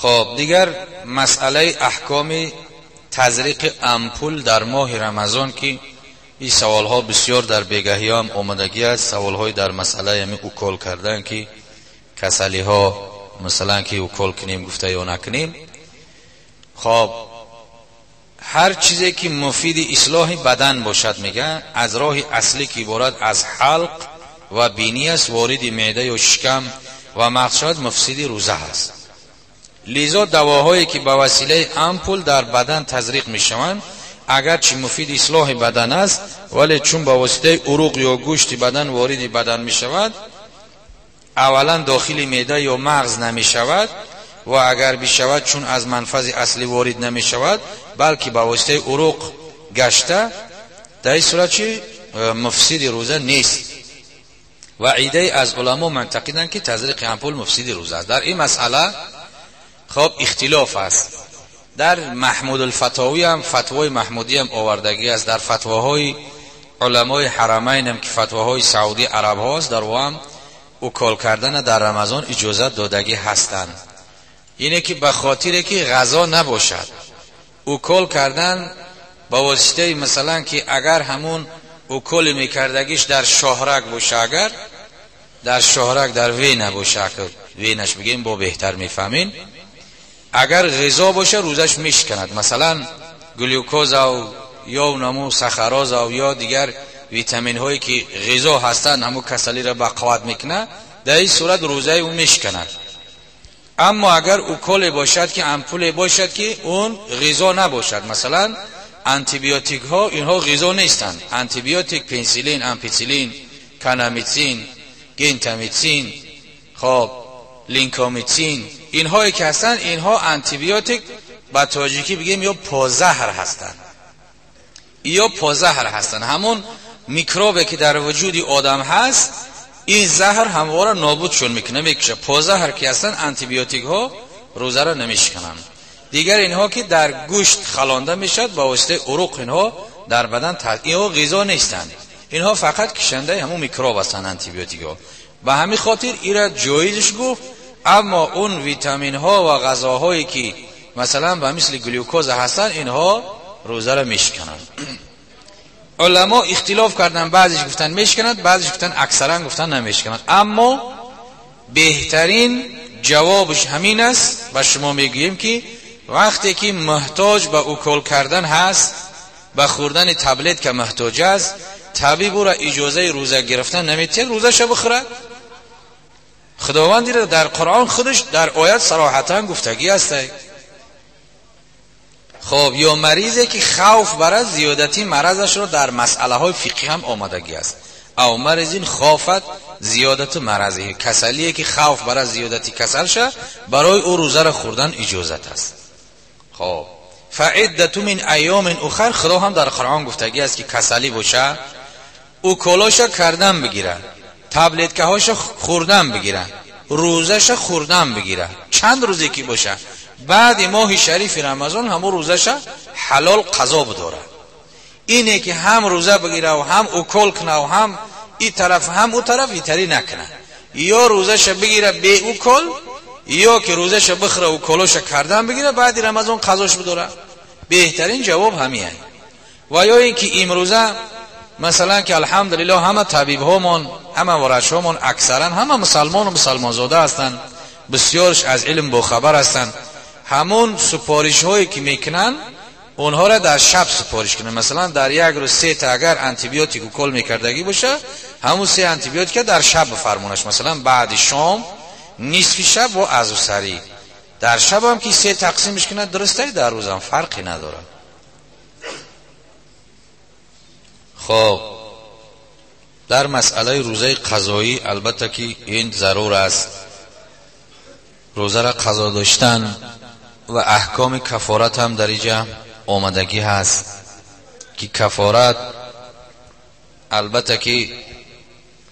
خب دیگر مسئله احکام تزریق امپول در ماه رمضان که این سوال ها بسیار در بیگهی هم آمدگی است. سوال های در مسئله یعنی اوکل کردن که کسلی ها مثلا که اوکل کنیم گفته یا نکنیم. خب هر چیزی که مفید اصلاح بدن باشد میگه از راه اصلی که عبارت از حلق و بینی است وارد معده یا شکم و مغز مفسد روزه است. لذا دواهایی که به وسیله امپول در بدن تزریق میشوند اگرچه مفید اصلاح بدن است ولی چون به واسطه عروق یا گوشت بدن وارد بدن میشود اولا داخل معده یا مغز نمیشود و اگر بشود چون از منفذ اصلی وارد نمیشود بلکه به واسطه عروق گشته در این صورت چی مفسد روزه نیست. و عده از علما معتقدند که تزریق امپول مفسد روزه است. در این مسئله خب اختلاف است. در محمود الفتاوی هم فتوای محمودی هم آوردگی است. در فتواهای علمای حرمین هم که فتواهای سعودی عرب هاست در او هم اوکال کردن در رمضان اجازه دادگی هستند. اینه که به خاطر که غذا نباشد اوکال کردن با واسطه مثلا که اگر همون اوکال میکردگیش در شاهرگ باشه، اگر در شاهرگ در وینه باشه که وینش بگیم با بهتر میفهمین، اگر غذا باشه روزش میشکند. مثلا گلوکوز او یا نمو سخراز او یا دیگر ویتامین هایی که غذا هستند همو کسلی را به قوت میکنه، در این صورت روزه او میشکند. اما اگر اوکل باشد که امپول باشد که اون غذا نباشد، مثلا آنتیبیوتیک ها اینها غذا نیستند. آنتیبیوتیک، پنسیلین، امپیسیلین، کانامیتسین، گنتامیتسین، خب لینکامیتسین، اینهایی که هستند اینها آنتیبیوتیک با تاجیکی بگیم یا پازهر هستند، یا پازهر هستند. همون میکروبی که در وجود آدم هست این زهر همواره نابودشون میکنه، میکشه. پازهر که هستن آنتیبیوتیک ها روزه را نمیشکنن. دیگر اینها که در گوشت خلانده میشد با واسطه عروق اینها در بدن اینها غذا نیستند، اینها فقط کشنده همون میکروب هستند آنتیبیوتیک ها. به همین خاطر ایرا جایزش گفت. اما اون ویتامین ها و غذاهایی که مثلا به مثل گلوکوز هستن اینها روزه را میشکنن. علما اختلاف کردن، بعضیش گفتن میشکنند، بعضیش گفتن اکثرا گفتن نمیشکنند. اما بهترین جوابش همین است و شما میگوییم که وقتی که محتاج به اوکل کردن هست، به خوردن تبلت که محتاج است، طبیب او را اجازه روزه گرفتن نمیده، روزه شو بخوره. خداوندی را در قرآن خودش در آیت صراحتا گفتگی است. خب یا مریضی که خوف برای زیادتی مرضش را در مسئله های فقهی هم آمدگی است. او مریضین خافت زیادت مرضی، کسلیه که خوف برای زیادتی کسل شه برای او روزه را خوردن اجازت است. خب فعدت من ایام اخر، خدا هم در قرآن گفتگی است که کسلی باشه او کلاشا کردن بگیره، تبلت که هاشا خوردن بگیره، روزش خوردن بگیره، چند روزی که باشه بعد ماه شریف رمضان همون روزش حلال قضا بداره. اینه که هم روزه بگیره و هم اوکل کنه و هم این طرف هم او طرف ایتری نکنه، یا روزش بگیره به اوکل یا که روزش بخره و کلوش کردن بگیره بعد رمضان قضاش بداره. بهترین جواب همینه. و یا اینکه امروزه مثلا که الحمدلله همه طبیب هامون همه ورش هامون اکثرا همه مسلمان و مسلمان زاده هستند، بسیارش از علم باخبر هستند، همون سپارش هایی که میکنن اونها را در شب سپارش کنن. مثلا در یک روز 3 تا اگر آنتیبیوتیک کل میکردگی باشه همون 3 آنتیبیوتیک در شب بفرمونش، مثلا بعد شام نصف شب و از سری در شب هم که 3 تقسیمش کنن درسته، در روز هم فرقی نداره. خب در مسئله روزه قضایی البته که این ضرور است، روزه را قضا داشتن و احکام کفارت هم در اینجا آمدگی هست که کفارت البته که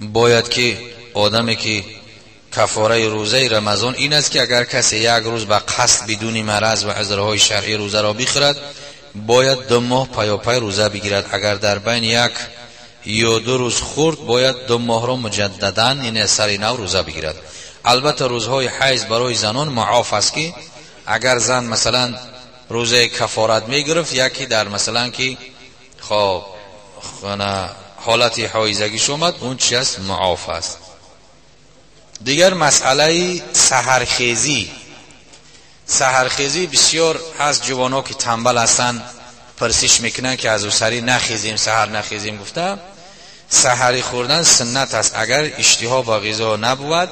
باید که آدمی که کفاره روزه رمضان این است که اگر کسی یک روز به قصد بدون مرض و عذرهای شرعی روزه را بخورد باید 2 ماه پیاپی روزه بگیرد. اگر در بین 1 یا 2 روز خورد باید 2 ماه را مجددا یعنی سر نو روزه بگیرد. البته روزهای حیض برای زنان معاف است که Агар зан масалан рӯзаи кафорат мегирифт, яке дар масалан ки хоб ҳолати ҳоизагиш омад, он чи аст? Муоф аст. Дигар масъалаи саҳархезӣ. Саҳархезӣ бисёр ҳаст ҷавонҳо ки танбал ҳастанд, пурсиш мекунанд ки аз усари нахезем, саҳар нахезем гуфта. Саҳари хӯрдан суннат аст. Агар иштиҳо ба ғизо набуд,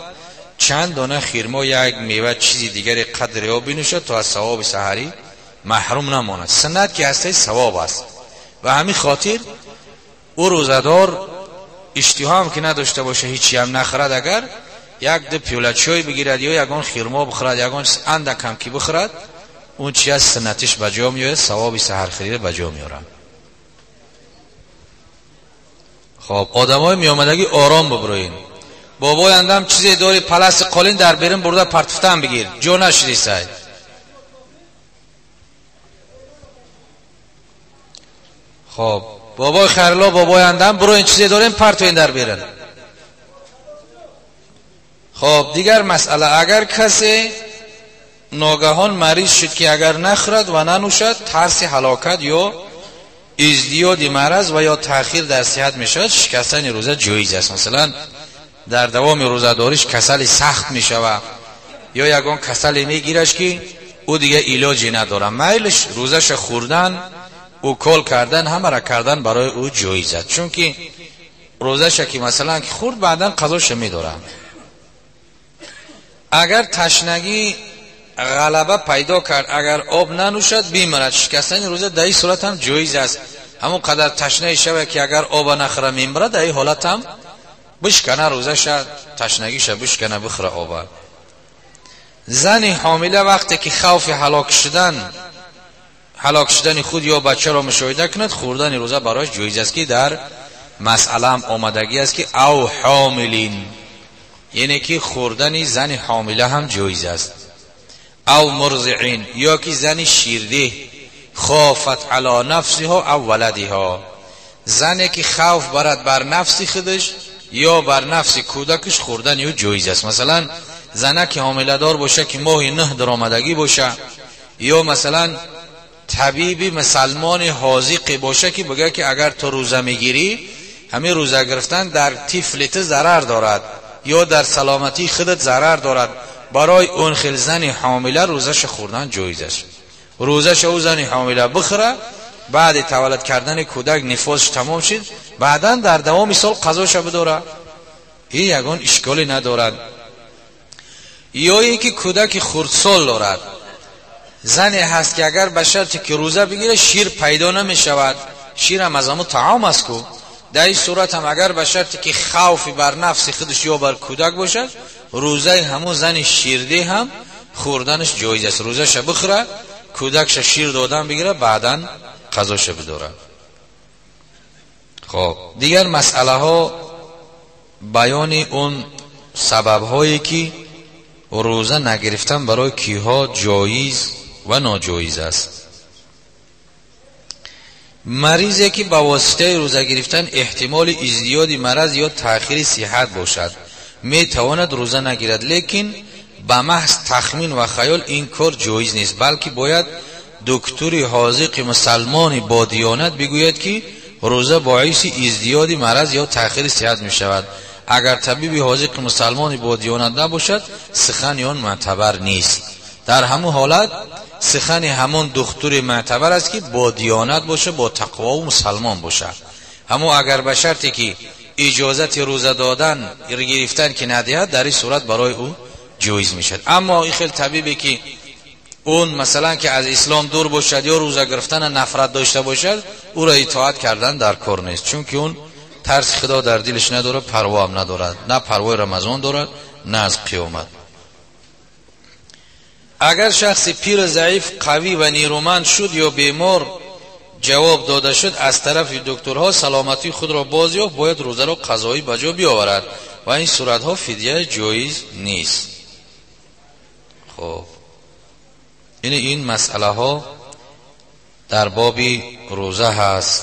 чанд дона хирмо, як мева, чизи дигаре қадри об бинӯшад то аз савоби саҳарӣ маҳрум намонад. Суннат ки ҳастаи савоб аст. Ва ҳамин хотир ӯ рӯзадор иштиҳо ҳам ки надошта боша, ҳичи ҳам нахӯрад, агар як ду пиёла чой бигирад ё ягон хирмо бихӯрад, ягон чиз андак ҳам ки бихӯрад, он чи аст суннатиш ба ҷо меояд, савоби саҳархӯриро ба ҷо меорад. Хоб, одамои меомадагӣ ором бибурӯед. Бобой андам чизе дори паласи қолин дар берун бурда партуфтан бигир, ҷо нашиди сай. Хоб, бобой Хайрулло, бобой андам буроин, чизе дорем партоин дар берун. Хоб, дигар масъала, агар касе ногаҳон мариз шуд ки агар нахӯрад ва нанӯшад, тарси ҳалокат ё издиёди мараз ва ё таъхир дар сиҳат мешавад, шикастани рӯза ҷоиз аст. Масалан, дар давоми рӯзадориш касали сахт мешавад ё ягон касале мегираш ки ӯ дига илоҷе надорад, майлш рӯзаша хӯрдан, укол кардан, ҳамаро кардан барои ӯ ҷоиз аст. Чунки рӯзаша ки масалан ки хӯрд, баъдан қазоша медорад. Агар ташнагӣ ғалаба пайдо кард, агар об нанӯшад бимирад, шикастани рӯза дар ин сурат ҳам ҷоиз аст. Ҳамон қадар ташнае шавад ки агар оба нахӯра мемирад, дар ин ҳолат ҳам бишкана рӯзаша, ташнагиша бишкана, бихӯра оба. Зани ҳомила вақте ки хавфи ҳалок шудани худ ё бачаро мушоҳида кунад, хӯрдани рӯза барояш ҷоиз аст, ки дар масъала ҳам омадагӣ аст ки ав ҳомилин, яъне ки хӯрдани зани ҳомила ҳам ҷоиз аст. Ав мурзиин, ё ки зани ширдеҳ, хофат ало нафсиҳо ав валадиҳо, зане ки хавф барад бар нафси худаш ё бар нафси кӯдакаш, хӯрдани ӯ ҷоиз аст. Масалан, зана ки ҳомиладор боша, ки моҳи нӯҳ даромадагӣ боша, ё масалан табиби мусалмони ҳозиқе боша ки бигӯяд ки агар ту рӯза мегирӣ, ҳамин рӯза гирифтан дар тифли ту зарар дорад ё дар саломатии худат зарар дорад, барои он хел зани ҳомила рӯзаша хӯрдан ҷоиз аст. Рӯзаша ӯ зани ҳомила бихӯра, баъди таваллуд кардани кӯдак нифосш тамом шид, баъдан дар давоми сол қазоша бидора, ин ягон ишколе надорад. Ё ин ки кӯдаки хурдсол дорад, зане ҳаст ки агар ба шарте ки рӯза бигирад, шир пайдо намешавад, ширам аз ҳамун таом аст ку, дар ин сурат ҳам агар ба шарте ки хавфи бар нафси худаш ё бар кӯдак бошад, рӯзаи ҳамун зани ширдеҳ ҳам хӯрданаш ҷоиз аст. Рӯзаша бихӯра, кӯдакша шир додан бигирад, баъдан қазоша бидорад. Хоб, дигар масъалаҳо баёни он сабабҳое ки рӯза нагирифтан барои киҳо ҷоиз ва ноҷоиз аст. Маризе ки ба воситаи рӯза гирифтан эҳтимоли издиёди мараз ё таъхири сиҳат бошад, метавонад рӯза нагирад, лекин ба маҳз тахмин ва хаёл ин кор ҷоиз нест, балки бояд доктори ҳозиқи мусалмони бо диёнат бигӯяд ки рӯза боиси издиёди мараз ё таъхири сиҳат мешавад. Агар табиби ҳозиқи мусалмони бо диёнат набошад, сухани он мӯътабар нест. Дар ҳамон ҳолат сухани ҳамон духтури мӯътабар аст ки бо диёнат боша, бо тақвову мусалмон боша. Ҳамон агар ба шарте ки иҷозати рӯза додан гирифтан ки надиҳад, дар ин сурат барои ӯ ҷоиз мешавад. Аммо ин хел табибе ки он масалан ки аз ислом дур бошад ё рӯза гирифтана нафрат дошта бошад, ӯро итоат кардан дар кор нест, чунки он тарси худо дар дилаш надорад, парво ҳам надорад, на парвои рамазон дорад, на аз қиёмат. Агар шахси пир, заиф, қавӣ ва нерӯманд шуд ё бемор ҷавоб дода шуд аз тарафи докторҳо, саломатии худро боз ёфт, бояд рӯзаро қазоӣ ба ҷо биёварад ва ин суратҳо фидия ҷоиз нест. Хоб, ин масъалаҳо дар боби рӯза ҳаст.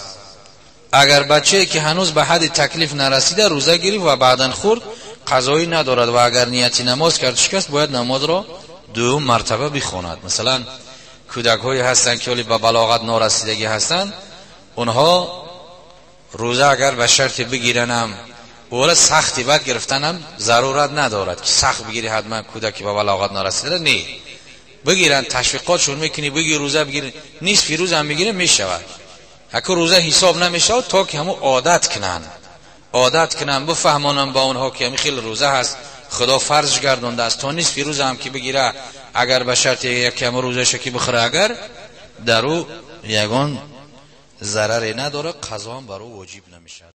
Агар бачае ки ҳанӯз ба ҳадди таклиф нарасида рӯза гирифт ва баъдан хӯрд, қазоӣ надорад ва агар нияти намоз кард шикаст, бояд намозро دوم مرتبه بخواند. مثلا کودک هایی هستند که ولی به بلاغت نارسیدگی هستند، اونها روزه اگر به شرط بگیرنم اولا سختی بعد گرفتنم ضرورت ندارد که سخت بگیری حتما کودکی به بلاغت نارسیده نه، بگیرن تشویقاتشون میکنی بگیر روزه بگیر، نصف روز هم بگیره میشود. اگه روزه حساب نمیشود تا که همو عادت کنن، عادت کنن بفهمانن با اونها که همین خیلی روزه هست، خدا فرض گردونده است. تا نصف روز هم که بگیره اگر به شرط یک کم روزه که بخوره اگر در او یگان ضرری نداره، قضا هم بر او واجب نمیشه.